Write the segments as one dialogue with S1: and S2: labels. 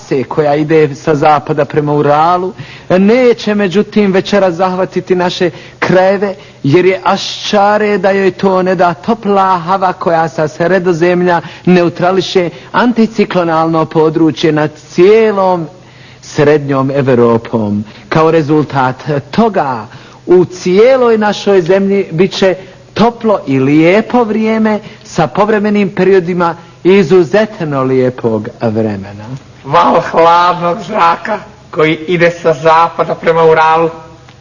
S1: mase koja ide sa zapada prema Uralu neće međutim večeras zahvatiti naše krajeve, jer je aščare da joj to ne da topla hava koja sa Sredozemlja neutrališe anticiklonalno područje nad cijelom srednjom Evropom. Kao rezultat toga u cijeloj našoj zemlji bit će toplo i lijepo vrijeme sa povremenim periodima izuzetno lijepog vremena.
S2: Val hladnog zraka koji ide sa zapada prema Uralu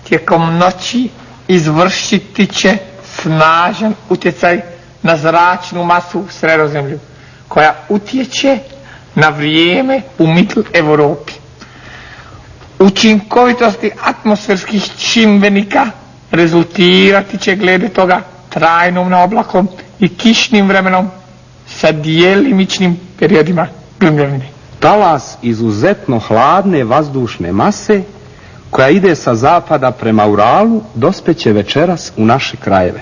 S2: tijekom noći izvršiti će snažan utjecaj na zračnu masu u Sredozemlju, koja utječe na vrijeme u Middle Europi. Učinkovitosti atmosferskih čimbenika rezultirati će glede toga trajnom oblakom i kišnim vremenom sa djelimičnim periodima grmljavine.
S3: Talas izuzetno hladne vazdušne mase koja ide sa zapada prema Uralu dospeće večeras u naše krajeve.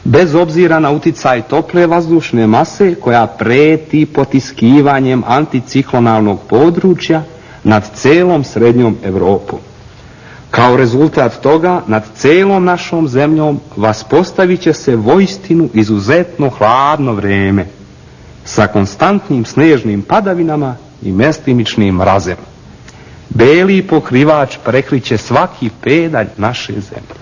S3: Bez obzira na uticaj tople vazdušne mase koja preti potiskivanjem anticiklonalnog područja nad celom srednjom Evropom. Kao rezultat toga nad celom našom zemljom vaspostavit će se voistinu izuzetno hladno vrijeme sa konstantnim snežnim padavinama i mestimičnim mrazem. Beli pokrivač prekriće svaki pedalj naše zemlje.